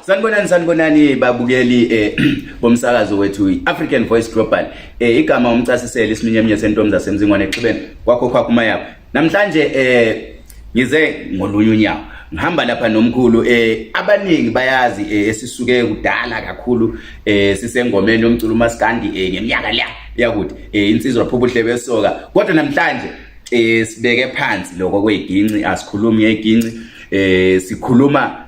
Sanibonani, sanibonani babukeli bomsakazo wethu i-African Voice Global. Igama umcasisele isiminyaminya sentombi zasemzingwane exhibeni kwakho kwakho umayabo. Namhlanje ngize ngolunye unyawo. Ngihamba lapha nomkhulu, abaningi bayazi, esisuke kudala kakhulu sisengomeni yomculo uMaskandi ngeminyaka la yakuthi insizwa lapho ubuhle besoka. Kodwa namhlanje sibeke phansi lokho kweyiginci, asikhulumi ngeginci, sikhuluma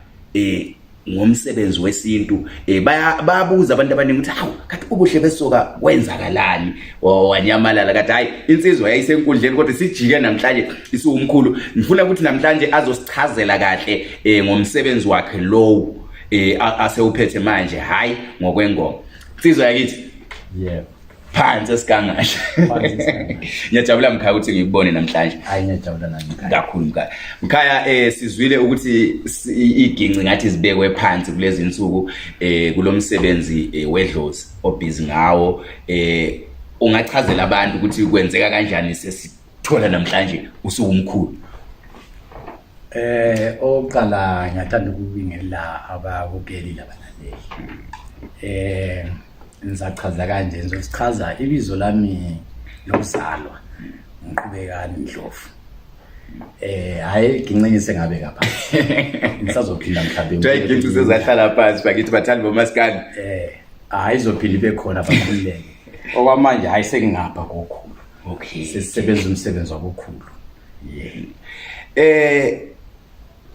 ngomsebenzi wesintu. Bayabuza abantu abaningi ukuthi hawu, kathi ubuhle besoka kwenzakalani, wanyamalala? Kathi hayi, insizwa yayisenkundleni, kodwa sijike namhlanje isiwumkhulu. Ngifuna ukuthi namhlanje azosichazela kahle ngomsebenzi wakhe lowo asewuphethe manje, hayi ngokwengoma. Insizwa yakithi. Yebo. Phansi esigangasha. Phansi esigangasha. Ngiyajabula mkhaya ukuthi ngikubone namhlanje. Hayi, ngiyajabula nami mkhaya. Kakhulu mkhaya. Mkhaya, sizwile ukuthi iginci ngathi zibekwe phansi kulezi insuku kulomsebenzi wedlozi obhizi ngawo. Ungachazela abantu ukuthi kwenzeka kanjani sesithola namhlanje usuwumkhulu? Oqala ngiyathanda ukubingelela ababukeli labalaleli. Ngizachaza kanje, ngizochaza ibizo lami lokuzalwa, ngiqhubekani Ndlovu. Hayi, gincinye sengabe ngapha. Ngisazophinda mhlawumbe. Kuthiwa iginci sezahlala phansi bakithi, bathandi bomaskandi. Hayi, izophila ibe khona, bakhululeke. Okwamanje hayi, sengingapha kokhulu. Sesisebenza umsebenzi wabokhulu. Yeah.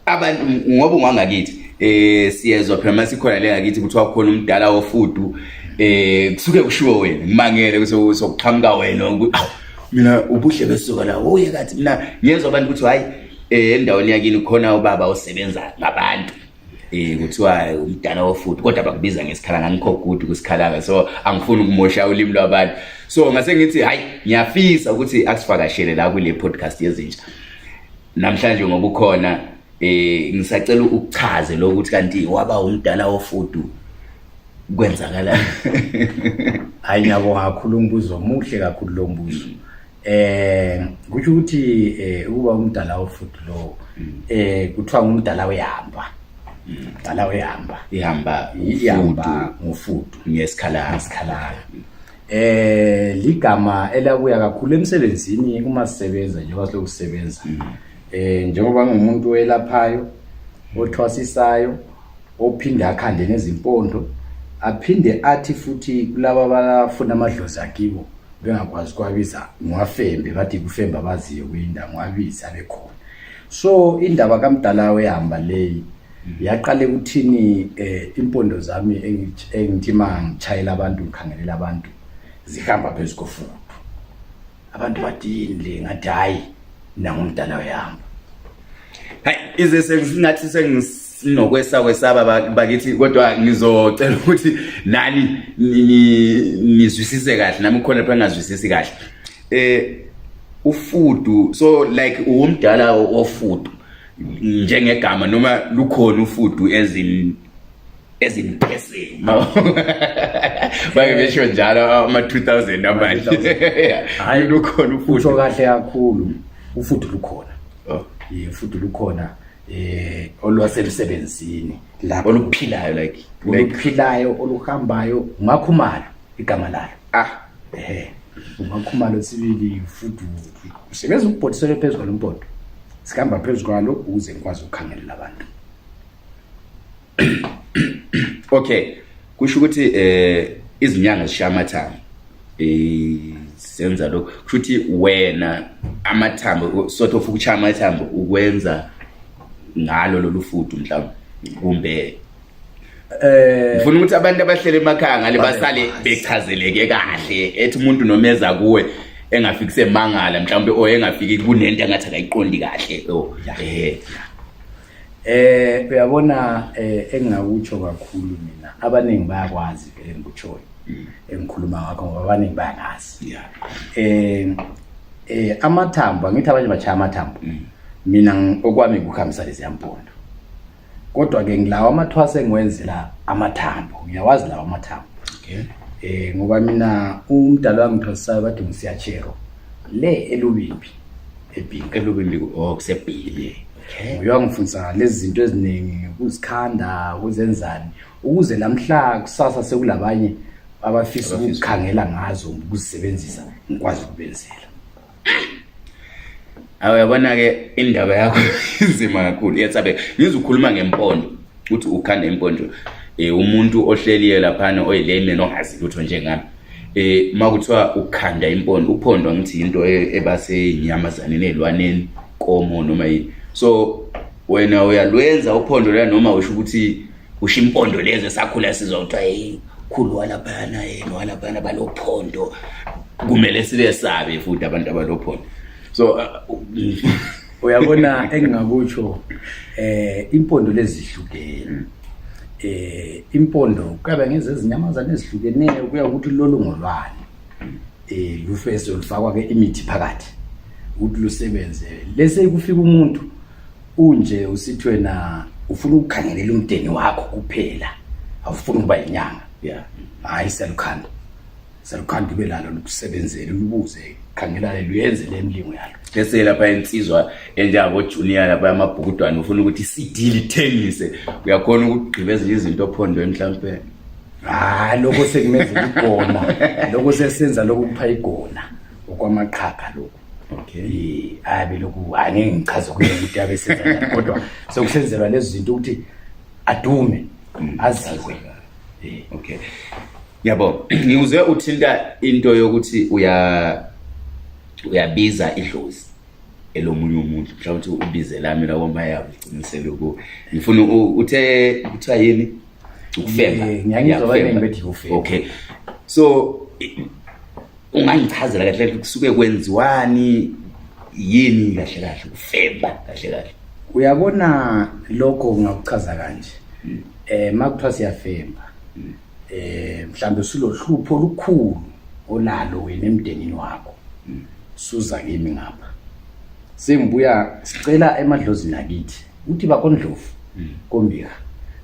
Abantu ngoba ungangakithi siyezwa phela masikhona le ngakithi kuthiwa khona umdala wofudu, kusuke kushiwo wena. Ngimangele sokuqhamuka wena ukuthi awu, mina ubuhle besuka la uye kathi mina ngiyezwa abantu ukuthi hayi, endaweni yakini khona ubaba osebenza ngabantu, kuthiwa umdala wofudu, kodwa bakubiza ngesikhala. Ngangikho good kusikhalanga, so angifuni ukumosha ulimi lwabantu, so ngase ngithi hayi, ngiyafisa ukuthi asifakashele la kule podcast yezintsha namhlanje ngoba ukhona. Ngisacela ukuchaze lokuthi kanti waba umdala wofudu kwenzakala? Hayi, ngiyabonga kakhulu, umbuzo omuhle kakhulu lo mbuzo. Kusho ukuthi ukuba umdala wofudu lo, kuthiwa ngumdala wehamba. Umdala wehamba. Ihamba. Ihamba ngofudu. Ngesikhala. Ngesikhala. Ligama elabuya kakhulu emsebenzini uma sisebenza, njengoba siloku sisebenza. Njengoba ngumuntu oyelaphayo, othwasisayo, ophinde akhande nezimpondo, aphinde athi futhi kulaba abafuna amadlozi akibo bengakwazi kwabiza, ngiwafembe, bathi kufemba abaziyo kuyindawo, ngiwabize abe khona. So indaba kamdala wehamba leyi yaqala ekuthini impondo zami engithi ma ngitshayela abantu, ngikhangelela abantu, zihamba phezu kofudu. Abantu bathi, "Yini le?" Ngathi, "Hayi, mina ngumdala wehamba." Hayi, ize sengathi senginokwesa kwesaba bakithi, kodwa ngizocela ukuthi nani nizwisise kahle, nami khona lapha ngazwisisi kahle. Ufudu, so like uwumdala wofudu njengegama noma lukhona ufudu as in person? Bake besho njalo ama 2000 amanje. Hayi, lukhona ufudu. Usho kahle kakhulu, ufudu lukhona. Oh. Ye, ufudu lukhona olwasemsebenzini lapho. Oluphilayo like? Oluphilayo, oluhambayo, ungakhumalo igama lalo. Ah. Ungakhumalo sibili. Ufudu usebenza ukubhodisele phezu kwalo mpondo, sihamba phezu kwalo ukuze ngikwazi ukukhangelela abantu. Okay, kusho ukuthi izinyanga zishaya amathambo, senza lokho, kusho ukuthi wena amathambo, sort of ukuchaya amathambo ukwenza ngalo lolu fudu mhlawumbe, kumbe ngifuna ukuthi abantu abahlele emakhaya ngale basale bechazeleke kahle, ethi umuntu noma eza kuwe engafiki semangala mhlawumbe o engafiki kunento engathi akayiqondi kahle oh. Uyabona, engingakutsho kakhulu mina, abaningi bayakwazi vele engikutshoyo, engikhuluma ngakho, ngoba abaningi bayangazi. Amathambo, angithi abanye bachaya amathambo, mina okwami kuhambisa lezi yampondo, kodwa ke ngilawo amathwasa engiwenzela amathambo, ngiyawazi lawo amathambo. Ngoba mina umdala wami ngithwasisayo bathi ngisiyachero le elubimbi, eBhinga. Elubimbi, oh, kusebhili. Nguye wangifundisa lezi zinto eziningi, ukuzikhanda, ukuzenzani, ukuze lamhla kusasa sekulabanye abafisa ukukhangela ngazo, ukuzisebenzisa, ngikwazi ukubenzela. Awu, yabona-ke, indaba yakho inzima kakhulu, iyesabeka. Ngizukhuluma ngempondo, uthi ukhanda impondo, umuntu ohleliye laphana oyi-layman ongazi lutho njengami, uma kuthiwa ukhanda impondo, uphondo angithi into ebasenyamazaneni, ey'lwaneni, nkomo noma yini. So wena uyalwenza uphondo lana, noma usho ukuthi usho impondo lezo esakhula sizwa kuthiwa, "Hey, khulu walaphayana, yena walaphayana balophondo," kumele sibe sabe futhi abantu abalophondo? So Uyabona, engingakutsho, impondo lezihlukene. Impondo kuyabe ngezezinyamazana ezihlukeneyo, kuya ukuthi lolu ngolwane, lufese lufakwa ke imithi phakathi ukuthi lusebenze. Lese kufika umuntu unje, usithi wena ufuna ukukhangelela umdeni wakho kuphela, awufuni ukuba yinyanga, hayi, siyalukhanda, siyalukhanda, ube lalo lukusebenzele, lubuze, khangelane, luyenze le mlingo yalo. Bese lapha insizwa enjengabo junior lapha amabhukudwane, ufuna ukuthi i-CD lithengise, uyakhona ukugqiba ezinye izinto ophondweni mhlampe? Hayi, lokho sekumenzela igona, lokho sesenza lokhu kupha igona okwamaqhaka lokhu. Hayi, belokhu angeke ngichaze kuye ukuthi abe senza njani, kodwa sekusenzelwa lezi zinto ukuthi adume, aziwe. Okay, yabo, ngikuze uthinta into yokuthi uyabiza idlozi elomunye umuntu, mhlawumbe uthi ubize lami lakomayabo, ligcinisele ku ngifuna uthe kuthiwa yini, ukufemba? Ngiyangizwa abaningi bethi ukufemba. Okay, so ungangichazela kahle kahle kusuke kwenziwani, yini kahle kahle ukufemba kahle kahle? Uyabona, lokho ngingakuchaza kanje. Makuthiwa siyafemba, mhlambe sulohlupho olukhulu olalo wena emndenini wakho, suza kimi ngapha, sengibuya sicela emadlozini akithi uthi bakondlovu kombika,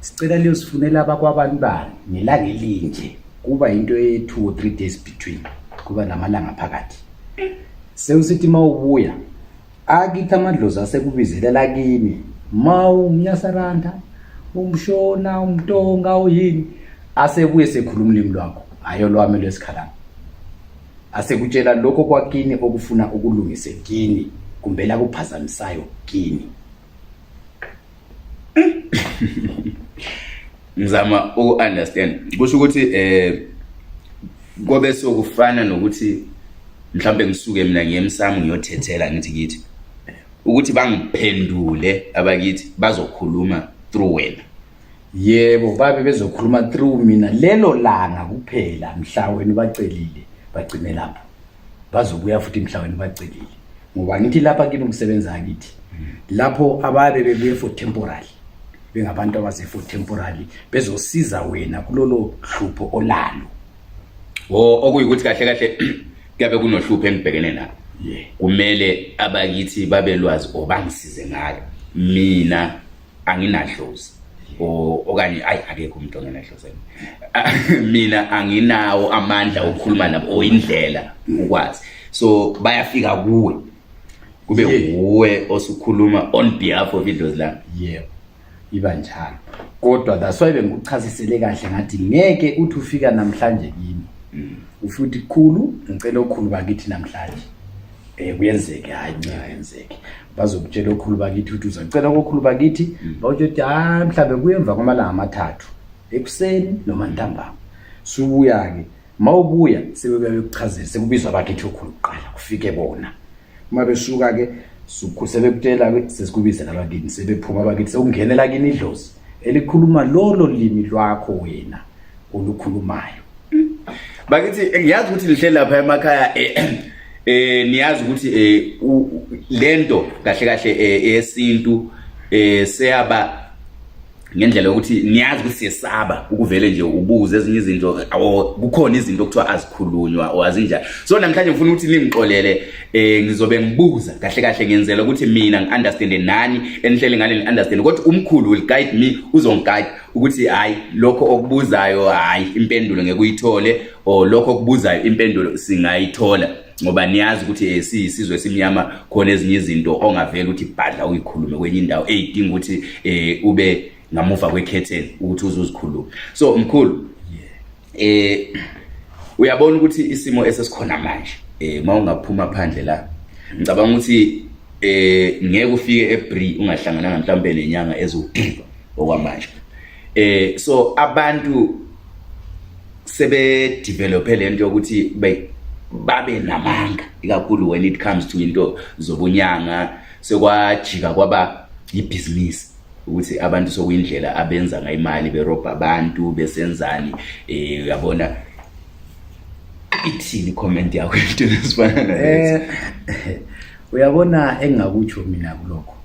sicela liyosifunela abakwabantu bani ngelanga elinje. Kuba into ye-2 or 3 days between, kuba namalanga phakathi. Sewusithi uma ubuya akithi amadlozi asekubizelela kini, ma umnyasaranda, umshona, umtonga, uyini, asebuye sekhuluma ulimi lwakho, hayi olwami lwesikhalanga, asekutshela lokho kwakini okufuna ukulungise kini kumbe la kuphazamisayo kini. Ngizama uku-understand, kusho ukuthi kobe sokufana nokuthi mhlawumbe ngisuke mina ngiye emsamo ngiyothethela, ngithi kithi ukuthi bangiphendule abakithi, bazokhuluma through wena? Yebo, babe bezokhuluma through mina lelo langa kuphela mhla wena ubacelile, bagcine lapho. Bazobuya futhi mhla wena ubacelile, ngoba ngithi lapha kimi kusebenza kithi lapho ababe bebuye for temporary, bengabantu abaze for temporary, bezosiza wena kulolo hlupho olalo. O okuyikuthi kahle kahle kuyabe kunohlupho engibhekene nalo, kumele abakithi babelwazi or bangisize ngalo. Mina anginadlozi okanye ayi, akekho umuntu ongenadlozi. Mina anginawo amandla okukhuluma nabo or indlela ukwazi, so bayafika kuwe, kube wuwe osukhuluma on behalf of idlozi lami? Yebo, iba njalo, kodwa that's why bengikuchasisele kahle ngathi ngeke uthi ufika namhlanje kimi ufuthi, "Khulu, ngicela okhulu bakithi namhlanje." Kuyenzeke? Hayi, ngeke kuyenzeke. Bazokutshela okhulu bakithi ukuthi uzacela kokhulu bakithi, bawutshela ukuthi hayi, mhlawumbe kuyemva kwamalanga 3 ekuseni noma ntambama. Subuya-ke, ma ubuya sebebuya bekuchazela, sekubizwa abakithi okhulu kuqala, kufike bona. Uma besuka-ke sebekutshela-ke, sesikubizela abakini, sebephuma abakithi, sekungenela kini idlozi elikhuluma lolo limi lwakho wena olukhulumayo. Bakithi, ngiyazi ukuthi nihleli lapha emakhaya, niyazi ukuthi lento kahle kahle eyesintu seyaba ngendlela yokuthi niyazi ukuthi siyesaba ukuvele nje ubuze ezinye izinto, or kukhona izinto okuthiwa azikhulunywa or azinjani. So namhlanje ngifuna ukuthi ningixolele, ngizobe ngibuza kahle kahle ngenzela ukuthi mina ngi-understande, nani enihleli ngale ni-understande, kodwa umkhulu will guide me, uzongiguide ukuthi hayi, lokho okubuzayo, hayi, impendulo ngeke uyithole, or lokho okubuzayo impendulo singayithola. Ngoba niyazi ukuthi siyisizwe simnyama, khona ezinye izinto ongavela ukuthi bhadla uyikhulume kwenye indawo eyidinga ukuthi ube ngamuva kwekhetheni ukuthi uze uzikhulume. So mkhulu, uyabona ukuthi isimo esesikhona manje, mawungaphuma phandle la, ngicabanga ukuthi ngeke ufike eBree ungahlangananga mhlawumbe nenyanga eziwu okwamanje. So abantu sebe develop lento yokuthi babe namanga, ikakhulu when it comes to into zobunyanga. Sekwajika kwaba ibhizinisi ukuthi abantu sokuyindlela abenza ngayo imali, berobha abantu, besenzani. Uyabona, ithini comment yakho into esifana nalezi? Uyabona, engingakutsho mina kulokho,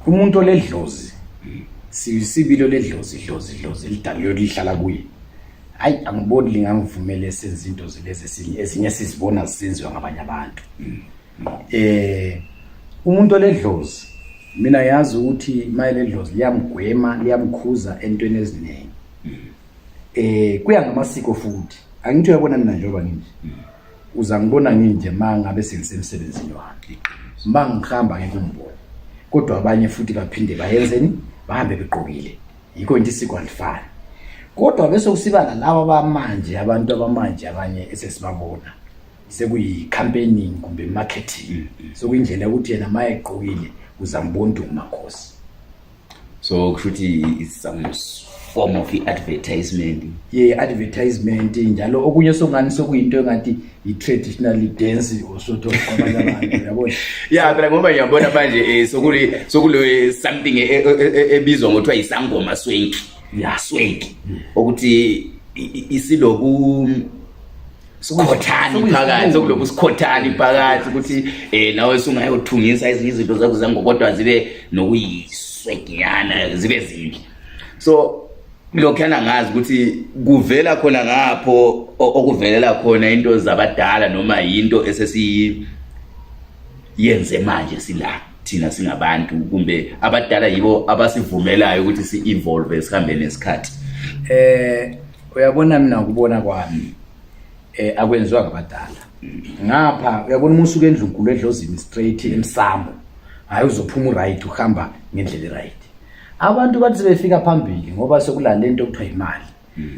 umuntu oledlozi sibilo ledlozi, dlozi dlozi elidaliwe lihlala kuye, hayi, angiboni lingangivumele senze into lezi ezinye sizibona zisenziwa ngabanye abantu. Umuntu oledlozi, mina yazi ukuthi mayeledlozi liyamgwema, liyamkhuza entweni eziningi. Kuya ngamasiko futhi. Angithi uyabona, mina njengoba nginje, uza ngibona nginje ma ngabe sengisemsebenzini wami, ma ngihamba ngeke ungibone, kodwa abanye futhi baphinde bayenzeni, bahambe begqokile. Yikho nje isiko alifani. Kodwa bese kusiba nalaba bamanje, abantu abamanje abanye esesibabona sekuyi-campaigning kumbe marketing, sokuyindlela yokuthi yena ma egqokile uzambona ukuthi ngumakhosi. So kusho ukuthi it's some form of i-advertisement. Ye, advertisement, njalo okunye sokungani sokuyinto engathi i-traditional dance or sort of kwabanye abantu, uyabona. Ya, phela ngoba ngiyabona manje sokule something ebizwa ngothiwa isangoma swank. Swank ukuthi isiloku sikhothani phakathi, sokuloku sikhothani phakathi ukuthi nawe sungayothungisa ezinye izinto zakho zango, kodwa zibe nokuyisweginyana, zibe zinhle. So lokhuyana ngazi ukuthi kuvela khona ngapho okuvelela khona into zabadala noma yinto esesiyenze manje sila thina singabantu, kumbe abadala yibo abasivumelayo ukuthi si-evolve, sihambe nesikhathi. Uyabona, mina ukubona kwami, akwenziwa ngabadala ngapha. Uyabona, uma usuka endlunkulu edlozini straight emsamo, hayi, uzophuma uright, uhamba ngendlela eright. Abantu bathi sebefika phambili, ngoba sekulale nto okuthiwa imali,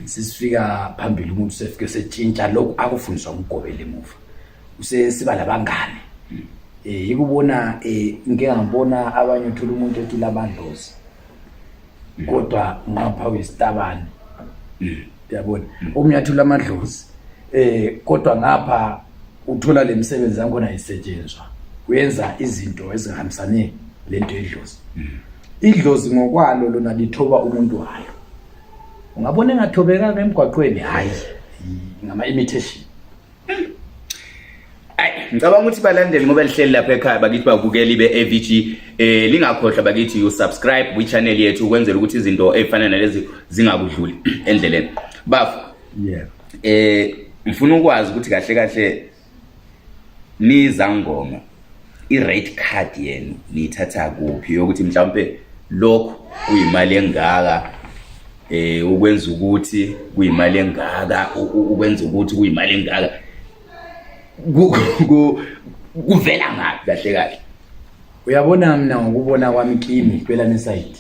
sisifika phambili, umuntu sefike setshintsha lokhu akufundiswa ngugobela emuva, usesiba labangane. Ikubona, ngike ngabona abanye, uthola umuntu ethi lamadlozi kodwa ngapha uyisitabane, uyabona. Omunye athola amadlozi, kodwa ngapha uthola le misebenzi yankhona isetshenzwa, uyenza izinto ezingahambisani lento yedlozi. Idlozi ngokwalo lona lithoba umuntu walo. Ungabona engathobekanga emgwaqweni, hayi, ngama-imitation. Ayi, ngicabanga ukuthi balandeli, ngoba lihleli lapha ekhaya bakithi, babukeli be-AVG, lingakhohlwa bakithi you subscribe kwi-channel yethu ukwenzela ukuthi izinto ey'fana nalezi zingakudluli endleleni, bafo. Ngifuna ukwazi ukuthi kahle kahle nizangoma, i-rate card yenu niyithatha kuphi yokuthi mhlawumbe lokhu kuyimali engaka, ukwenza ukuthi kuyimali engaka, ukwenza ukuthi kuyimali engaka, kuvela ngaphi kahle kahle? Uyabona, mina ngokubona kwami, kimi kwelami side,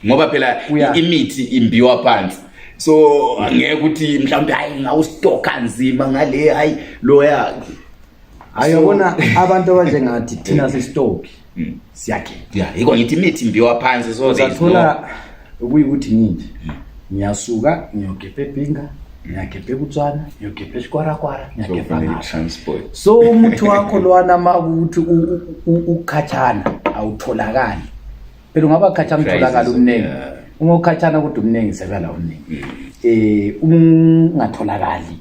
Ngoba phela imithi imbiwa phansi, so angeke ukuthi mhlawumbe hayi, ngawustoka nzima ngale, hayi loya. Hayi, uyabona, abantu abanjengathi thina sistoki, siyakhe. Ya, yiko ngithi imithi imbiwa phansi, so there is no Uzathola ukuyikuthi nginje, ngiyasuka ngiyogebha eBinga, ngiyagebha eButswana, ngiyogebha eSikwarakwara, ngiyagebha So, ngapha. Transport. So umuthi wakho lwana ma ukuthi ukhatshana awutholakali phela, ungaba khatshana utholakala Prices, umningi. Uma ukhatshana kodwa umningi, sebala umningi, ungatholakali,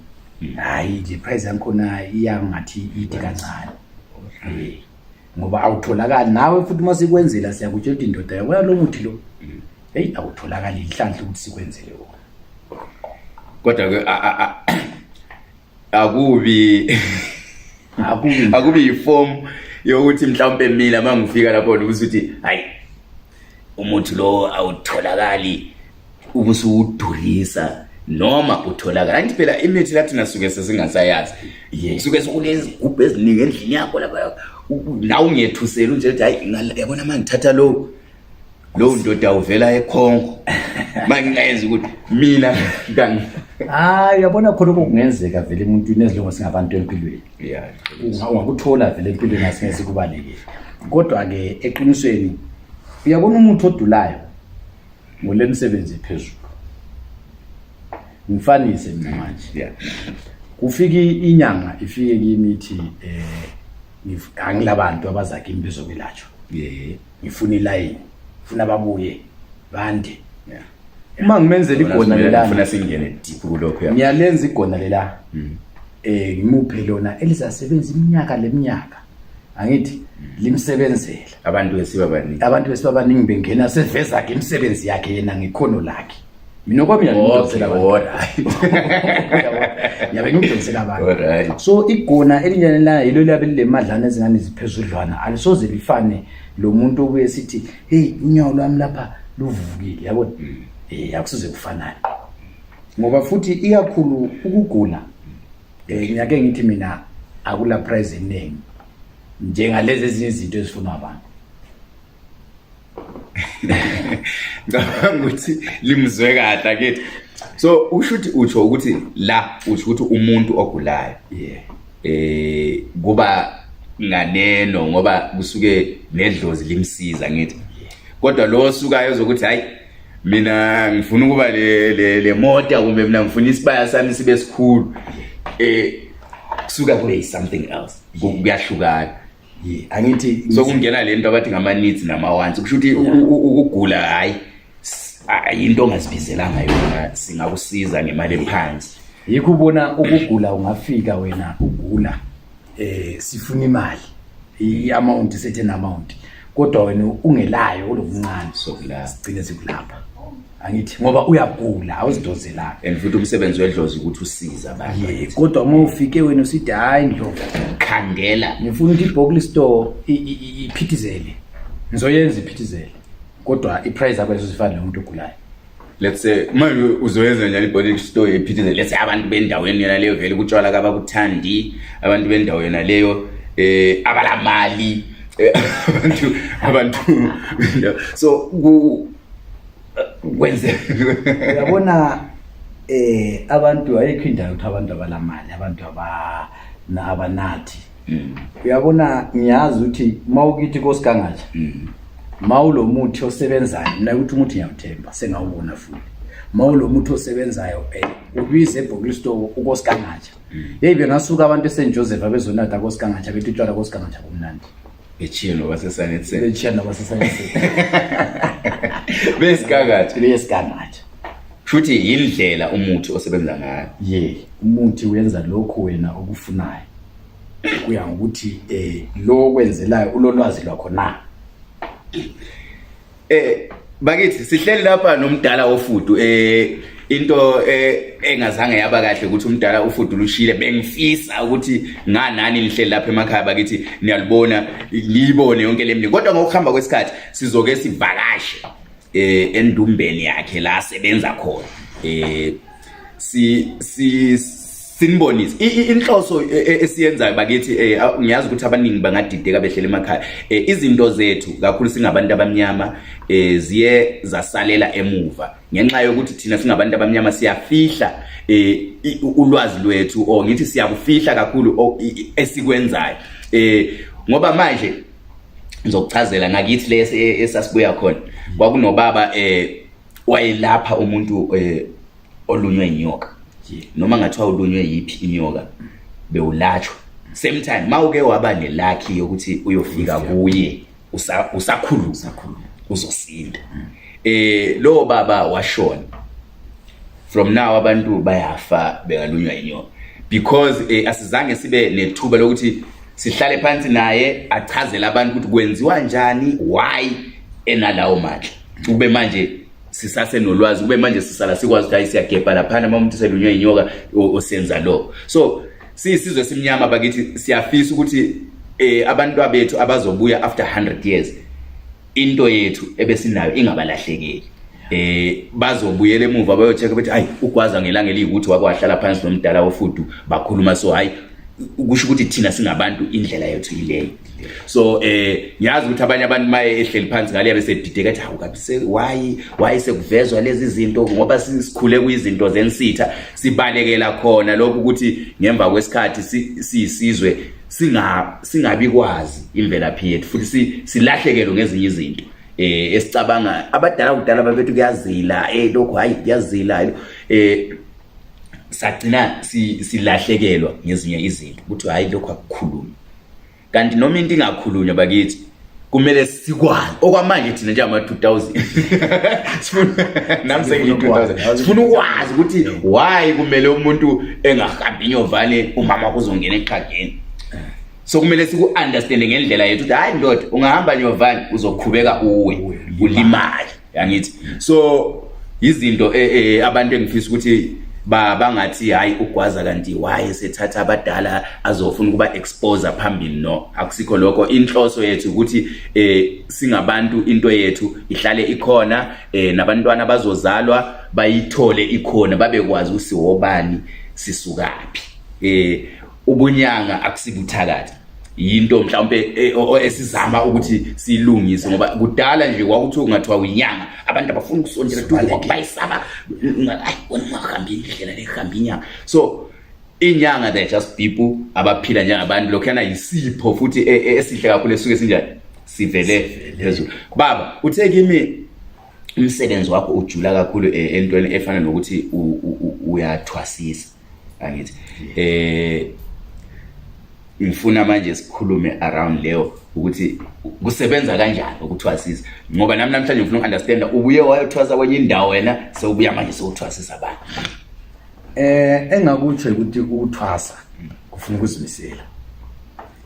hayi, le price yankhona iya ngathi ide kancane, ngoba awutholakali nawe futhi. Uma sikwenzela siyakutshela ukuthi, indoda, yabona lo muthi lo, heyi, awutholakali, inhlanhla ukuthi sikwenzele wona. Kodwa ke akubi Akubi. Akubi yiform yokuthi mhlawumbe mina mangifika lapho ukuthi hayi, umuthi lo awutholakali, ubusuwudurisa. Noma utholakala angithi phela imithi la thina suke sesingasayazi. Suke sekunezigubhu eziningi endlini yakho lapha, nawe ungethusela unje ukuthi hayi, yabona uma ngithatha lowo lowo ndoda uvela ekhongo, ma ngingayenza ukuthi mina kangi Hayi, uyabona khona okungenzeka vele emuntwini ezilongo singabantu empilweni. Ungakuthola vele empilweni, asingeke sikubalekele. Kodwa-ke eqinisweni uyabona umuthi odulayo ngolemisebenzi ephezulu. Ngifanise mina manje. Kufika inyanga ifike kimi ithi angilabantu abaza kimi bezokwelatshwa. Ngifuna ilayini, ngifuna babuye bande. Uma ngimenzela igona lela, ngifuna singene deep kulokho ya. Ngiyalenza igona lela. Ngimuphe lona elizasebenza iminyaka leminyaka. Angithi limsebenzela. Abantu besiba baningi. Abantu besiba baningi bengena, seveza ke imisebenzi yakhe yena ngekhono lakhe. Mina kwami ngiyamdonsela abantu. Ngiyabe ngimdonsela abantu. So igona elinjani la yilo liyabe lilemadlana ezingane ziphezudlwana, alisoze lifane lo muntu obuye sithi hey, unyawo lwami lapha luvuvukile, yabona? Akusize kufanane. Ngoba futhi ikakhulu ukugula ngiyake ngithi mina akula price eningi njengalezi ezinye izinto ezifunwa abantu. Ngicabanga ukuthi limzwe kahle akithi. So usho ukuthi utsho ukuthi la usho ukuthi umuntu ogulayo kuba nganeno ngoba kusuke nedlozi limsiza ngithi. Kodwa lo osukayo uzokuthi hayi, mina ngifuna ukuba le mota, kumbe mina ngifuna isibaya sami sibe sikhulu, kusuka kube something else, kuyahlukana. Angithi so kungena le nto abathi ngama-needs nama-wants, kusho ukuthi ukugula hayi into ongazibizelanga yona, singakusiza ngemali ephansi. Yikho ubona ukugula ungafika wena ugula, sifuna imali, i-amount, certain amount, kodwa wena ungelayo, ulokuncane. Sokulapha. Sigcine sikulapha, angithi ngoba uyagula, awuzidozelanga. And futhi umsebenzi wedlozi ukuthi usize abantu. Kodwa uma ufike wena usithi hayi Ndlovu, khangela, ngifuna ukuthi ibhokli store iphithizele, ngizoyenza iphithizele, kodwa iprice yakho leso nomuntu ogulayo. Let's say manje uzoyenza njani ibody store ephithizele? Let's say abantu bendaweni yona leyo vele kutshwala kabakuthandi, abantu bendawo yona leyo abalamali, abantu so ku kwenze Uyabona abantu ayikho indawo ukuthi abantu abalamali, abantu abanathi. Uyabona, ngiyazi ukuthi mawukithi kosigangatsha, mawulo muthi osebenzayo, mina ukuthi umuthi ngiyawuthemba, sengawubona futhi. Mawulo muthi osebenzayo, ubize ebhokisi store ukosigangatsha. Hey, bengasuka abantu eSt Joseph abezonatha kosigangatsha, bethi utshwala kosigangatsha kumnandi. Bechiye nobasesanetseni. Bechiye nobasesanetseni. Besigangatsha. Besigangatsha. Futhi yindlela umuthi osebenza ngayo. Ye, umuthi uyenza lokho wena okufunayo. Kuya ngokuthi lo kwenzelayo ulolwazi lwakho na. Bakithi sihleli lapha nomdala ofudu, into engazange yaba kahle ukuthi umdala ufudu lushile. Bengifisa ukuthi nganani nihleli lapha emakhaya bakithi, niyalibona, niyibone yonke le mini, kodwa ngokuhamba kwesikhathi sizoke sivakashe endumbeni yakhe la asebenza khona, si si sinibonise inhloso esiyenzayo bakithi. Ngiyazi ukuthi abaningi bangadideka behlele emakhaya. Izinto zethu kakhulu singabantu abamnyama ziye zasalela emuva ngenxa yokuthi thina singabantu abamnyama siyafihla ulwazi lwethu, or ngithi siyakufihla kakhulu esikwenzayo, ngoba manje ngizokuchazela ngakithi le esasibuya khona kwakunobaba wayelapha umuntu olunywe inyoka. Noma ngathiwa ulunywe yiphi inyoka, bewulatshwa same time. Mawuke waba nelucky yokuthi uyofika kuye usakhuluma, uzosinda. Lo baba washona. From now abantu bayafa bengalunywa inyoka because asizange sibe nethuba lokuthi sihlale phansi naye achazele abantu ukuthi kwenziwa njani, why enalawo mandla. Kube manje sisasenolwazi, kube manje sisala sikwazi ukuthi hayi, siyagebha laphana uma umuntu selunywe inyoka, osenza lo. So siyisizwe simnyama bakithi, siyafisa ukuthi abantu abethu abazobuya after 100 years, into yethu ebesinayo ingabalahlekeli. Bazobuyela emuva bayocheck bethi hayi, ugwaza ngelanga eliyikuthi wake wahlala phansi nomdala wofudu bakhuluma, so hayi, kusho ukuthi thina singabantu indlela yethu ileyo. So ngiyazi ukuthi abanye abantu maye ehleli phansi ngale bese dideka ethi hawu, kabi why sekuvezwa lezi zinto, ngoba sikhule kuyizinto zensitha, sibalekela khona lokhu ukuthi ngemva kwesikhathi siyisizwe singabi kwazi imvelaphi yethu futhi silahlekelwe ngezinye izinto esicabanga abadala kudala babethi kuyazila, lokhu hayi kuyazila, sagcina silahlekelwa ngezinye izinto ukuthi hayi, lokhu akukhulumi. Kanti noma into ingakhulunywa bakithi, kumele sikwazi okwamanje thina njengama-2000 sifuna, nami sengiyi-2000, sifuna ukwazi ukuthi why kumele umuntu engahambi inyovane, umama kuzongena eqhageni. So kumele siku-understande ngendlela yethu ukuthi hayi ndoda, ungahamba nyovane uzokhubeka, uwe ulimale, yangithi. So izinto abantu engifisa ukuthi bangathi hayi, ugwaza kanti why sethatha abadala azofuna ukuba expose phambili. No, akusikho lokho. Inhloso yethu ukuthi singabantu into yethu ihlale ikhona, nabantwana bazozalwa bayithole ikhona, babekwazi usiwobani, sisukaphi. Ubunyanga akusibuthakathi, yinto mhlawumbe esizama ukuthi silungise, ngoba kudala nje kwakuthiwa kungathiwa uyinyanga abantu abafuna ukusondela duze, kwakubayisaba, hayi wena ungahambi indlela lehamba inyanga. So inyanga, they're just people abaphila njengabantu. Lokhuyana yisipho futhi esihle kakhulu esuke sinjani sivele phezulu. Baba, uthe kimi umsebenzi wakho ujula kakhulu entweni efana nokuthi uyathwasisa, angithi? Ngifuna manje sikhulume around leyo, ukuthi kusebenza kanjani ukuthwasisa, ngoba nami namhlanje ngifuna uku-understanda. Ubuye wayothwasa kwenye indawo wena, sewubuya manje sewuthwasisa abantu. Engakutsho ukuthi ukuthwasa kufuna ukuzimisela,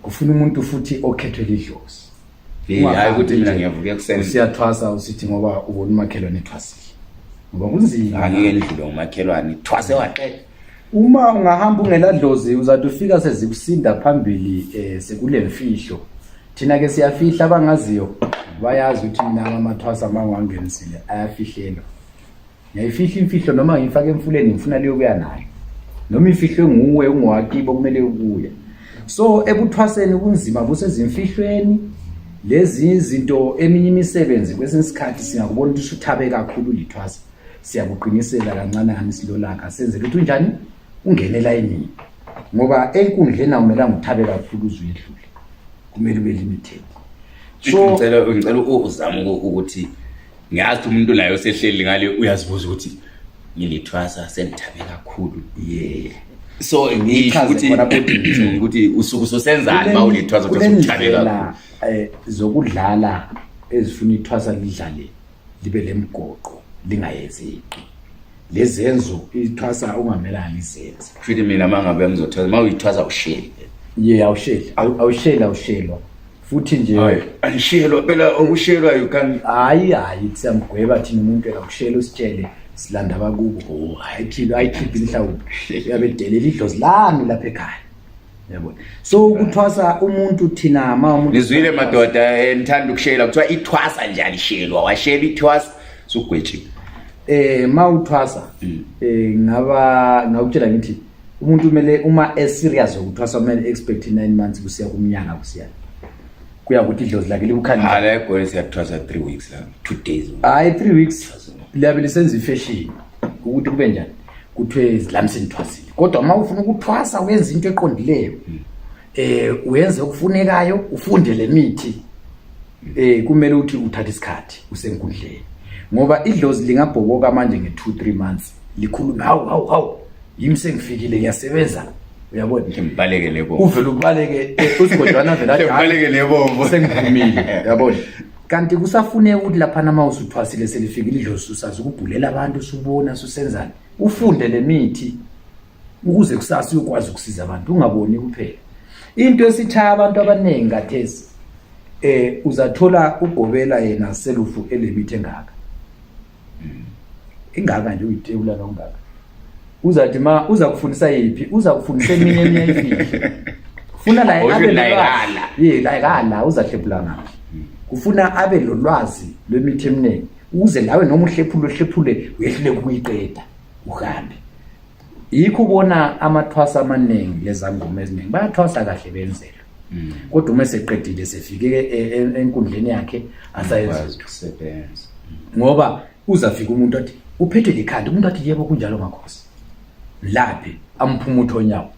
kufuna umuntu futhi okhethwe lidlozi. Hayi ukuthi mina ngiyavuka ekuseni usiyathwasa, usithi ngoba ubona umakhelwane ethwasile, ngoba kunzima. Angeke nidlule ngumakhelwane thwase waqeda. Uma ungahamba ungeladlozi, uzathi ufika sezikusinda phambili, sekule mfihlo. Thina ke siyafihla, abangaziyo bayazi ukuthi mina amathwasa mangiwangenisile ayafihlelwa. Ngiyayifihla imfihlo, noma ngiyifake emfuleni, ngifuna liyokuya nayo, noma ifihlwe nguwe ungowakibo, kumele ubuye. So ekuthwaseni kunzima, busezimfihlweni lezi izinto. Eminye imisebenzi kwesinye isikhathi singakubona ukuthi usuthabe kakhulu lithwasa, siyakuqinisela kancane ngani, silolaka senzele ukuthi unjani ungene elayinini, ngoba enkundleni awumelanga uthabe kakhulu uze uyedlule, kumele ube limited. So ngicela uzame ukuthi, ngiyazi ukuthi umuntu naye osehleli ngale uyazibuza ukuthi ngilithwasa sengithabe kakhulu. So ngisho Ngichaze ukuthi khona futhi. ukuthi usuke usosenzani uma ulithwasa ukuthi usuthabe kakhulu? Kulendlela zokudlala ezifuna ithwasa lidlale libe lemgoqo, lingayezeki lezenzo ithwasa ongamelanga lizenze. Futhi mina uma ngabe ngizothwasa, uma uyithwasa usheli? Ye, awusheli, awusheli, awushelwa futhi nje. Hayi, angishelwa phela, ukushelwa you can Hayi hayi, siyamgweba thina umuntu ekakushela, usitshele, silanda abakubo. Oh hayi, thina ayikhiphi inhlawulo, uyabedelela idlozi lami lapha ekhaya, yabona. So ukuthwasa umuntu thina ma umuntu Nizwile madoda, nithanda ukushela, kuthiwa ithwasa nje alishelwa, washela ithwasa sugwetshiwe. Ma uthwasa, ngaba ngakutshela ngithi umuntu kumele uma e serious ukuthwasa kumele expect 9 months kusiya kumnyaka, kusiya kuya ukuthi idlozi lakhe likukhanda. Hala, egoli siyakuthwasa 3 weeks la, 2 days. Hayi, 3 weeks liyabe lisenza ifashion ukuthi kube njani, kuthiwe lami senithwasile. Kodwa uma ufuna ukuthwasa wenza into eqondileyo, uyenze okufunekayo, ufunde le mithi, kumele ukuthi uthathe isikhathi usenkundleni, ngoba idlozi lingabhoboka manje nge-2 3 months likhulume, hawu hawu hawu, yimi sengifikile, ngiyasebenza, uyabona. Ngibaleke lebo. Uvele ubaleke, usigojwana vele athi, "Hayi, Ngibaleke lebombo." Sengiphumile," yabona. Kanti kusafuneka ukuthi laphana uma usuthwasile, selifikile idlozi, usazi ukubhulela abantu, usubona susenzani, ufunde le mithi ukuze kusasa uyokwazi ukusiza abantu, ungaboni kuphela. Into esithaya abantu abaningi kathesi, uzathola ugobela yena selufu elemithi engaka ingaka nje, uyitebula nongaka, uzathi ma uza kufundisa yiphi, uza kufundisa eminye eminye ifihle funa laye Osho abe laye nolwazi. kala. Ye, laye kala uzahlephula ngaphi, kufuna abe lolwazi lwemithi eminingi. Uze lawe noma uhlephule uhlephule uyehluleka ukuyiqeda uhambe. Yikho ubona amathwasa amaningi lezangoma eziningi bayathwasa kahle benzelwe. Kodwa uma eseqedile sefike enkundleni yakhe asayenza ukusebenza. Ngoba uzafika umuntu athi uphethwe likhanda, umuntu athi yebo kunjalo makhosi. Laphi amphuma uthonyawo.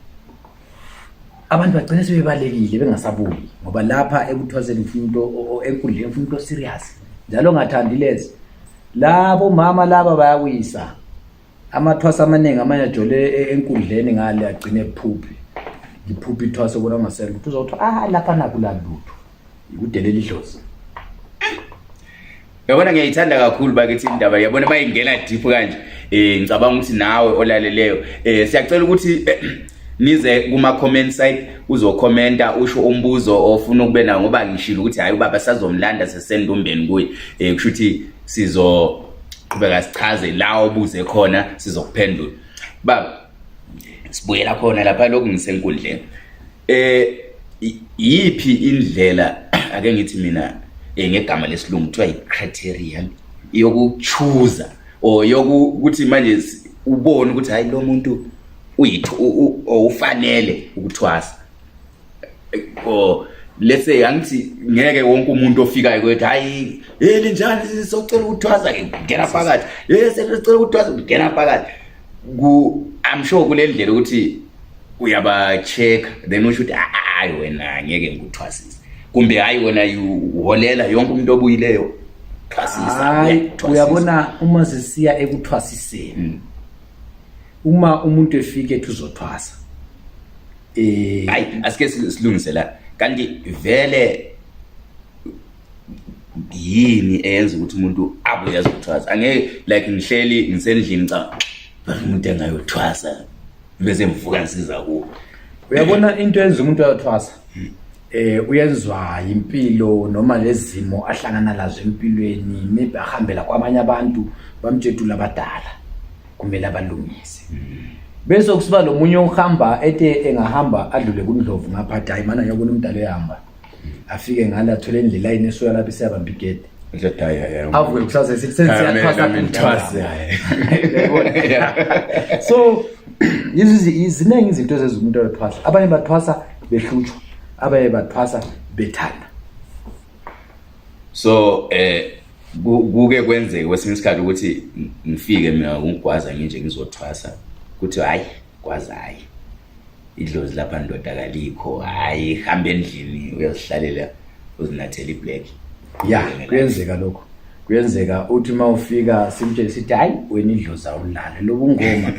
Abantu bagcine sebebalekile bengasabuyi ngoba lapha ekuthwaseni ufuna umuntu enkundleni ufuna umuntu oserious. Njalo ongathandi lezi. Labo mama laba bayawisa. Amathwasa amaningi amanye ajole enkundleni ngale agcine ephuphe. Liphuphe ithwasa ubona ungasela ukuthi uzothi ah lapha nakulali lutho. Ikudelela idlozi. Yabona ngiyayithanda kakhulu bakithi indaba yabona mayingena deep kanje ngicabanga ukuthi nawe olaleleyo siyacela ukuthi nize kuma comment side uzokhomenta usho umbuzo ofuna ukube nawo ngoba ngishilo ukuthi hayi ubaba sazomlanda sesendumbeni kuye kusho ukuthi sizoqhubeka sichaze la obuze khona sizokuphendula. Baba sibuyela khona lapha lokhu ngisenkundleni. Yiphi indlela ake ngithi mina ngegama lesilungu kuthiwa i-criteria yokuchuza or yokuthi manje ubone ukuthi hayi lo muntu uyithu ufanele ukuthwasa, or let's say angithi ngeke wonke umuntu ofikayo kuthi hayi hey linjani socela ukuthwasa ke ngena phakathi, hey sesicela ukuthwasa ngena phakathi. Ku I'm sure kule ndlela ukuthi uyaba check then usho ukuthi hayi wena ngeke ngikuthwasise, kumbe hayi wena uholela yonke umuntu obuyileyo thwasisa. Hayi, uyabona uma sisiya ekuthwasiseni, uma umuntu efike ethi uzothwasa, hayi asike silungise la. Kanti vele yini eyenza ukuthi umuntu abuye azothwasa? Angeke like ngihleli ngisendlini cha umuntu engayothwasa bese ngivuka ngisiza kuwo. Uyabona into eyenza umuntu ayothwasa, uyenzwa impilo noma lezimo ahlangana lazo empilweni, maybe ahambela kwabanye abantu bamtshetula abadala kumele abalungise. Bese kusiba lo munye ohamba ethe engahamba adlule kuNdlovu ngapha athi hayi mana ngiyobona umdala ehamba, afike ngale athole indlela yini esuka lapha isiyabamba igede, avuke kusasa esithi sengiyathwasa. So ziningi izinto ezenza umuntu ayothwasa. Abanye bathwasa behlutshwa, abanye bathwasa bethanda. So kuke kwenzeke kwesinye isikhathi ukuthi ngifike mina ngigwaza nginje ngizothwasa, kuthi hayi gwaza, hayi idlozi lapha ndoda kalikho, hayi hamba endlini uyozihlalela uzinathela iblack. Ya, kuyenzeka lokho, kuyenzeka. Uthi uma ufika simtshele sithi hayi wena idlozi awulalo lobungoma,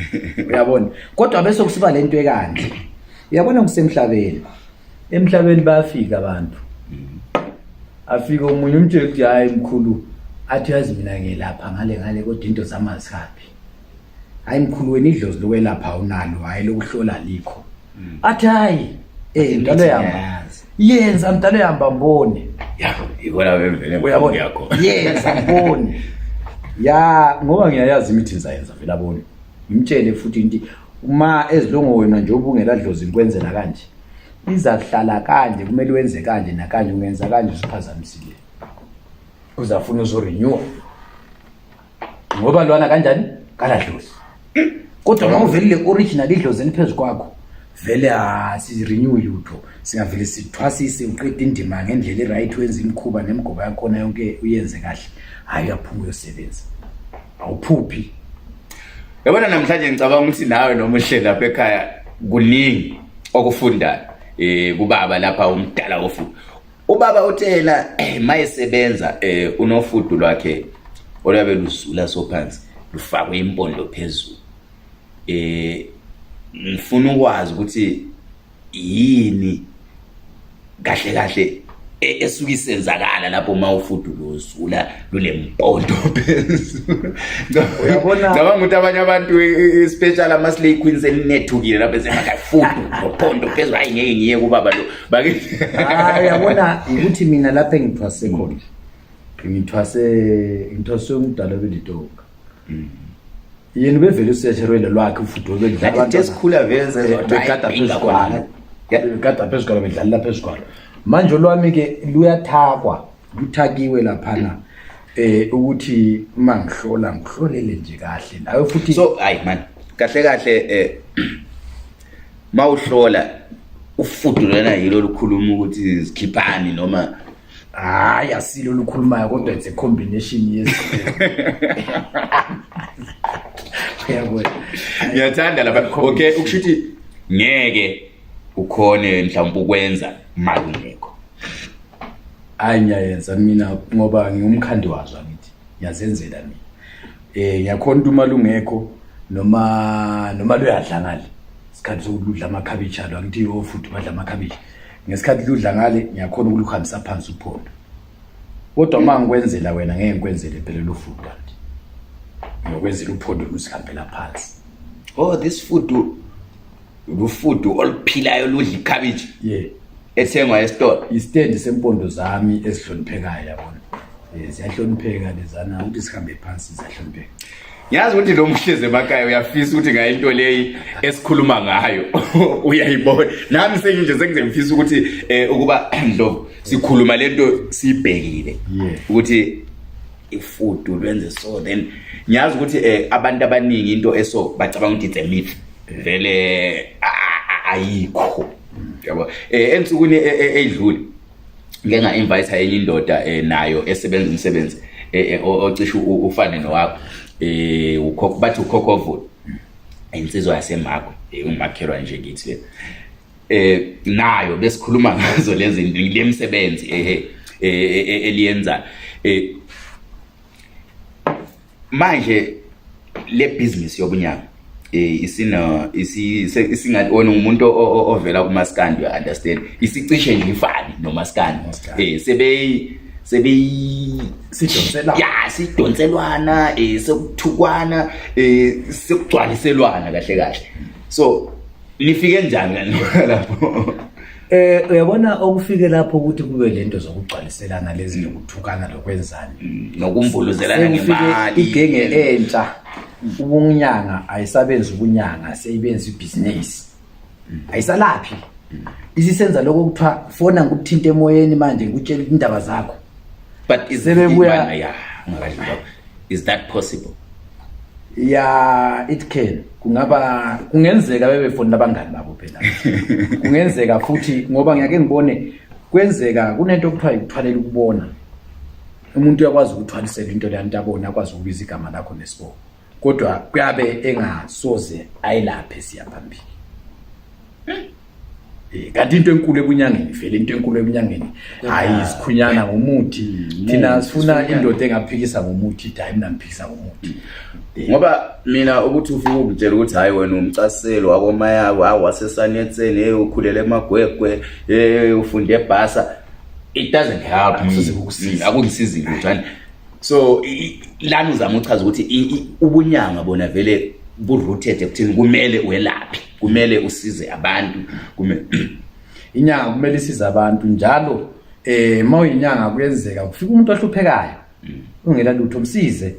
uyabona. Kodwa bese kusiba lento ekanje, uyabona kusemhlabeni, emhlabeni bayafika abantu, afike omunye umtshele ukuthi hayi mkhulu, athi yazi mina ngelapha ngale ngale kodwa into zami azihambi. Hayi mkhulu wena idlozi lokwelapha awunalo, hayi lokuhlola likho. Athi hayi mntalo yamba yenza, mntalo yamba mbone. Ya, ikona bevele. Uyabona yakho. Yenza mbone ya, ngoba ngiyayazi imithi ngizayenza vele abone. Ngimtshele futhi into uma ezilongo wena nje ubungela dlozi ngikwenzela kanje, izahlala kanje, kumele wenze kanje nakanje, ungenza kanje usuphazamisile, uzafuna uzorenew ngoba lwana kanjani kaladlozi. Kodwa uma uvelile original idlozi eliphezu kwakho vele asirenew lutho, singavele sithwasise uqede indima ngendlela e-right, wenze imikhuba nemigoba yakhona yonke uyenze kahle, hhayi uyaphuma uyosebenza, awuphuphi. Yabona namhlanje ngicabanga ukuthi nawe noma uhleli lapha ekhaya kuningi okufundayo kubaba lapha umdala wofudu. Ubaba uthela mayesebenza unofudu lwakhe oluyabe luzula sophansi lufakwe impondo phezulu. Ngifuna ukwazi ukuthi yini kahle kahle esuke isenzakala lapho uma ufudu luzula lunempondo phezulu. Uyabona- Ngicabanga ukuthi abanye abantu especially ama-slay queens elinethukile lapho esemakhaya, fudu nophondo phezulu, hayi ngeke ngiye kubaba lo bakithi. Hayi uyabona ukuthi mina lapha engithwase khona, ngithwase umdala obelitoka. Yena ubevele usesherwele lwakhe ufudu obedlala. Nathi esikhula vele sezwa Begada hayi, phezu kwalo. Yeah. Begada phezu kwalo, bedlalela phezu kwalo. Manje olwami ke luyathakwa, luthakiwe laphana. Ukuthi uma ngihlola ngihlolele nje kahle nawe futhi. So hayi man, kahle kahle mawuhlola ufudu lana yilo lukhuluma ukuthi zikhiphani noma? Hayi, asilo olukhulumayo, kodwa it's a combination yezinto, uyabona. Ngiyathanda lapha. Okay, ukusho ukuthi ngeke ukhone mhlawumbe ukwenza mali ungekho? Hayi, ngiyayenza mina ngoba ngingumkhandi wazo, angithi ngiyazenzela mina. Ngiyakhona ukuthi uma ungekho noma luyadla ngale isikhathi sokuthi ludla amakhabishi alo, angithi ofuthi badla amakhabishi ngesikhathi ludla ngale, ngiyakhona ukuluhambisa phansi uphondo. Kodwa uma ngikwenzela wena, ngeke ngikwenzele phela lo fudu, kanti ngiyokwenzela uphondo lusihambela phansi. Oh, this fudu, lufudu oluphilayo ludla ikhabishi ethengwa esitolo? Istendi sempondo zami ezihloniphekayo, yabona. Ziyahlonipheka lezana, ukuthi sihambe phansi ziyahlonipheka. Ngiyazi ukuthi lo mhlezi emakhaya uyafisa ukuthi ngayo into leyi esikhuluma ngayo uyayibona. Nami senginje sengize ngifisa ukuthi ukuba Ndlovu sikhuluma lento siyibhekile ukuthi ifudu lwenze so. Then ngiyazi ukuthi abantu abaningi into eso bacabanga ukuthi it's a myth, vele ayikho, yabo. Ensukwini eyidlule ngeke nga-invite enye indoda nayo esebenza umsebenzi ocishe ufane nowakho, ukhokho, bathi ukhokhovula, insizwa yaseMakwe, umakhelwa nje kithi le. Nayo besikhuluma ngazo lezi zinto, le misebenzi eliyenzayo. Manje le business yobunyanga isina isingathi wena umuntu ovela kumaskandi, you understand, isicishe nje ifani nomaskandi. Sebeyi Sidonsela. Ya, sidonselwana, sekuthukwana, sekugcwaliselwana kahle kahle. So nifike njani kanti lapho? Uyabona, okufike lapho ukuthi kube lento zokugcwaliselana lezi nokuthukana lokwenzani nokumbuluzelana sekufike ngemali igenge entsha. Ubunyanga ayisabenzi ubunyanga, seyibenza ibhizinisi, ayisalaphi, isisenza lokho kuthiwa fona ngikuthinte emoyeni manje ngikutshela indaba zakho. But is Sebebuya- ya, ungakadluli lapho. Is that possible? Ya, it can, kungaba, kungenzeka bebefonela abangani babo phela. Kungenzeka futhi ngoba ngiyake ngibone kwenzeka, kunento okuthiwa ikuthwalela ukubona. Umuntu uyakwazi ukuthwalisela into leyanto abone, akwazi ukubiza igama lakho nesibongo, kodwa kuyabe engasoze ayilaphe siya phambili. Kanti into enkulu ebunyangeni vele, into enkulu ebunyangeni hayi isikhunyana ngomuthi. Thina sifuna indoda engaphikisa ngomuthi, ithi hayi, mina ngiphikisa ngomuthi. Ngoba mina ukuthi ufike ukutshela ukuthi hayi, wena umcaselo wakomayabo, hayi, wasesanetseni, hey, ukhulele emagwegwe, hey, ufunde ebhasa, it doesn't help me. Akusoze kukusize. Akungisizi lutho and so lana uzama uchaza ukuthi ubunyanga bona vele bu-rooted ekuthini kumele welaphe, kumele usize abantu, kumele Inyanga kumele isize abantu njalo. Mawuyinyanga kuyenzeka kufika umuntu ohluphekayo ungela lutho, msize,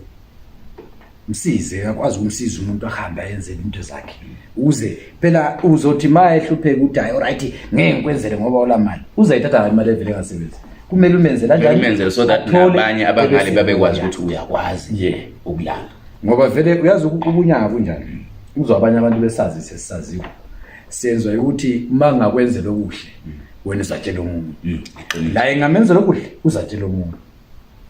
msize, akwazi ukumsiza umuntu ahambe ayenze into zakhe, ukuze phela uzothi ma ehlupheka ukuthi hayi, alright, ngeke ngikwenzele ngoba ula mali. Uzayithatha ngani imali evele engasebenzi? Kumele umenzele kanjani? Umenzele so that Athole, nabanye abangale ebese babekwazi ebuya. ukuthi uyakwazi ukulapha. Ngoba vele uyazi ubunyanga kunjani, uzwa abanye abantu besazi, sesisaziwa, senzwa ukuthi uma ngakwenzela okuhle wena uzatshela omunye, la engamenzela okuhle uzatshela omunye,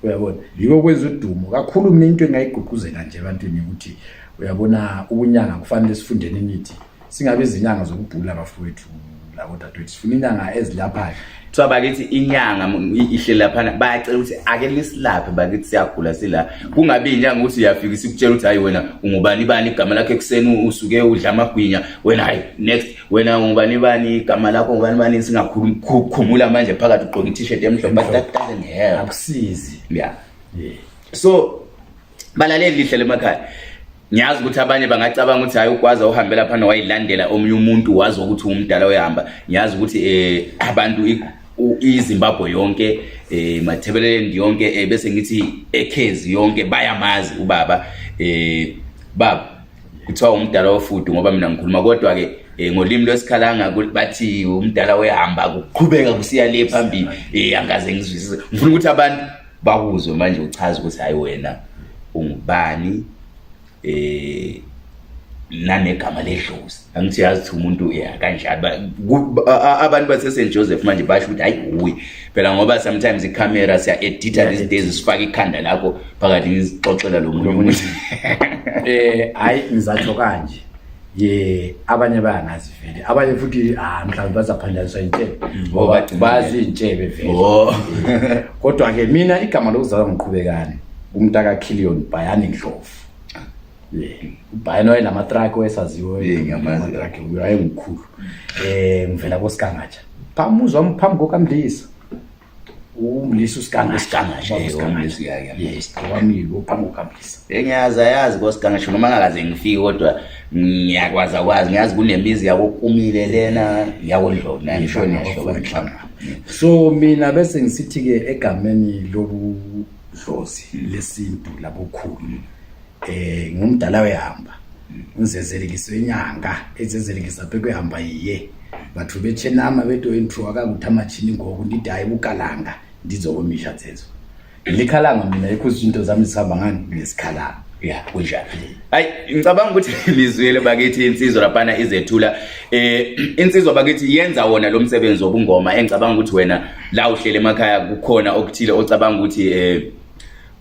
uyabona. Yiko kwenza udumo kakhulu. Mina into engayigqugquzela nje ebantwini ukuthi uyabona, ubunyanga kufanele sifundeni imithi, singabe izinyanga zokubhula abafowethu labodadewethu, sifuna inyanga ezilaphayo. Kuthiwa bakithi inyanga ihleli laphana, bayacela ukuthi ake nisilaphe bakithi, siyagula sila. Kungabi inyanga ukuthi uyafika isikutshela ukuthi hayi, wena ungubani bani igama lakho, ekuseni usuke udla amagwinya wena, hayi, next, wena ungubani bani igama lakho, ngubani bani, singakhumula manje phakathi ugqoke i-t-shirt emhlophe, but that doesn't help. Akusizi. So balaleli lihle emakhaya, ngiyazi ukuthi abanye bangacabanga ukuthi hayi, uGwaza uhambe laphana wayilandela omunye umuntu, wazi ukuthi umdala uyahamba. Ngiyazi ukuthi abantu iZimbabwe yonke, Matabeleland yonke, bese ngithi eKhezi yonke bayamazi ubaba. Baba kuthiwa umdala wofudu, ngoba mina ngikhuluma kodwa ke ngolimi lwesikhalanga bathi umdala wehamba, kuqhubeka kusiya le phambili. Angaze ngizwisise, ngifuna ukuthi abantu Bakuzwe manje uchaza ukuthi hayi wena ungubani eh nanegama ledlozi. Angithi yazi ukuthi umuntu ya kanjani abantu base St Joseph manje basho ukuthi hayi uyi phela ngoba sometimes i-camera siya edita these days sifaka ikhanda lakho phakathi ngizixoxela lo muntu. Hayi ngizatsho kanje. Ye abanye bayangazi vele abanye futhi ah mhlawumbe bazaphanjaniswa intshebe ngoba bazi intshebe vele. Oh. Kodwa ke mina igama lokuzalwa ngiqhubekani umntaka Killion Bayani Ndlovu. Yeah. uBhayani wayenama-truck wayesaziwe Yeah, ngiyamazi. ama-truck wayengumkhulu. Ngivela koSigangatsha. Phambi wami phambi kokaMlisa. UMlisa uSigangatsha. USigangatsha, Ubaba uSigangatsha. uMlisa, yeah, yeah. Yes, owami phambi kokaMlisa. Engiyazi ayazi koSigangatsha noma ngakaze ngifike kodwa ngiyakwazi akwazi ngiyazi kunemizi yakokumile lena yakoNdlovu ngisho niyahloba mhlawumbe. So mina bese ngisithi ke egameni lobudlozi lesintu labokhulu ngumdala wehamba unzezelekiswe inyanga ezezelekisa phekwe hamba yiye bathu bechenama betointro akakuthi ngoku ndithi hayi bukalanga ndizokomisha tsezo likhalanga mina yikho izinto zami zihamba ngani ngesikhalanga. Ya kunjalo. Hayi ngicabanga ukuthi nizwile bakithi insizwa laphana izethula insizwa bakithi yenza wona lo msebenzi wobungoma engicabanga ukuthi wena la uhlele emakhaya kukhona okuthile ocabanga ukuthi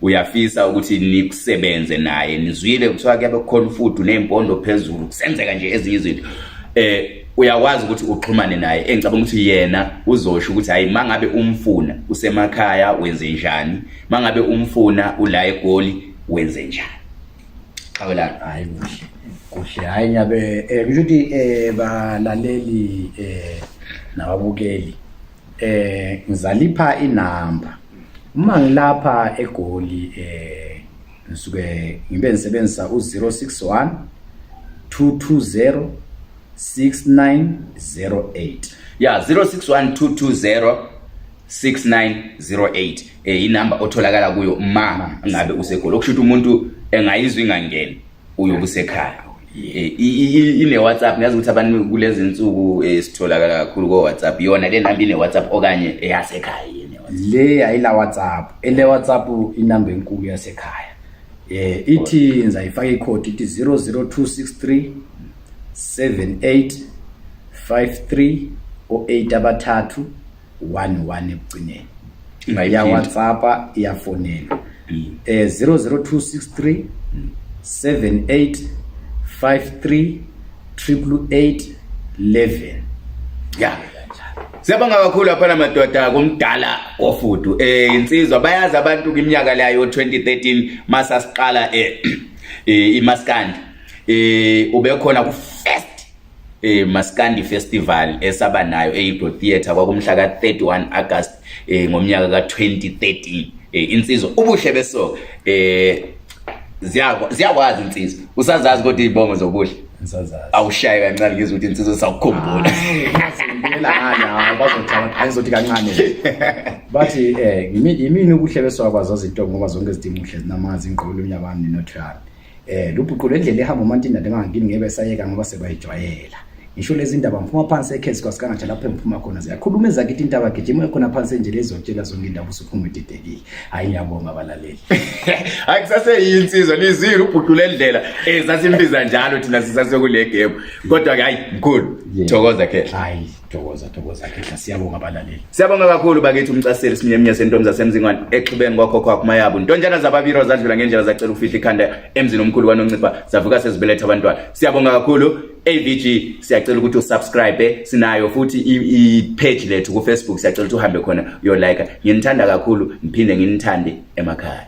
uyafisa ukuthi nikusebenze naye. Nizwile kuthiwa kuyabe kukhona ufudu nezimpondo phezulu kusenzeka nje ezinye izinto. Uyakwazi ukuthi uxhumane naye engicabanga ukuthi yena uzosho ukuthi hayi mangabe umfuna usemakhaya wenze njani, mangabe umfuna ula eGoli wenze njani. Xawelana. Hayi kuhle kuhle hayi nyabe kusho ukuthi balaleli nababukeli ngizalipha inamba. Uma ngilapha eGoli ngisuke ngibe ngisebenzisa u061 220 6908. Ya 061 220 6908 inamba otholakala kuyo ma ngabe useGoli. Okusho ukuthi umuntu engayizwa ingangeni uyobe usekhaya. Ine WhatsApp ngiyazi ukuthi abantu kulezi insuku sitholakala kakhulu ko WhatsApp. Yona le namba ine WhatsApp okanye eyasekhaya yini? Le ayila WhatsApp. Ele WhatsApp inamba enkulu yasekhaya. Ithi ngizayifaka icode ithi 00263 78 53 o8 abathathu 11 ekugcineni. Ungayiphinda. Iya WhatsApp iyafonelwa. 00263 78 53 888 11. Ya. Siyabonga kakhulu lapha madoda kumdala ofudu. Insizwa bayazi abantu kwiminyaka leyo 2013 masa siqala iMaskandi. Ubekhona ku first Maskandi Festival esaba nayo eIbro Theatre kwakumhla ka 31 August ngomnyaka ka 2013. Insizwa ubuhle beso ziyakwazi insizwa. Usazazi kodwa izibongo zobuhle. Ngisazazi. Awushaye kancane ngizwe ukuthi insizwa sawukhumbula. Ngibuyela ngale, bazothi kancane. Bathi yimini ubuhle besokwazi izinto ngoba zonke izidingo uhle zinamanzi ingqolo unyabani nenotho yami. Lubhuqu lendlela ehamba umantinda ngangini ngebe sayeka ngoba sebayijwayela. Ngisho lezi ndaba ngiphuma phansi ekhesi kwaSigangatsha lapho engiphuma khona ziyakhuluma ezakithi intaba gijima khona phansi nje lezotshela zonke indaba usuphuma udidekile. Hayi ngiyabonga abalaleli. Hayi kusaseyinsizwa nizwile ubhuqu lendlela sasimbiza njalo thina sisasekule game. Kodwa ke hayi mkhulu thokoza khehla. Hayi thokoza thokoza khehla siyabonga abalaleli. Siyabonga kakhulu bakithi umcaseli sinyemnye sentombi zasemzingwane exhubeni kwakhokho kwakumayabu. Ntonjana zababiro zadlula ngendlela zacela ukufihla ikhanda emzini omkhulu kwaNoncipha zavuka sezibeletha abantwana. Siyabonga kakhulu AVG, siyacela ukuthi usubscribe, sinayo futhi i-page lethu ku Facebook, siyacela ukuthi uhambe khona uyo like. Nginithanda kakhulu ngiphinde nginithande emakhaya.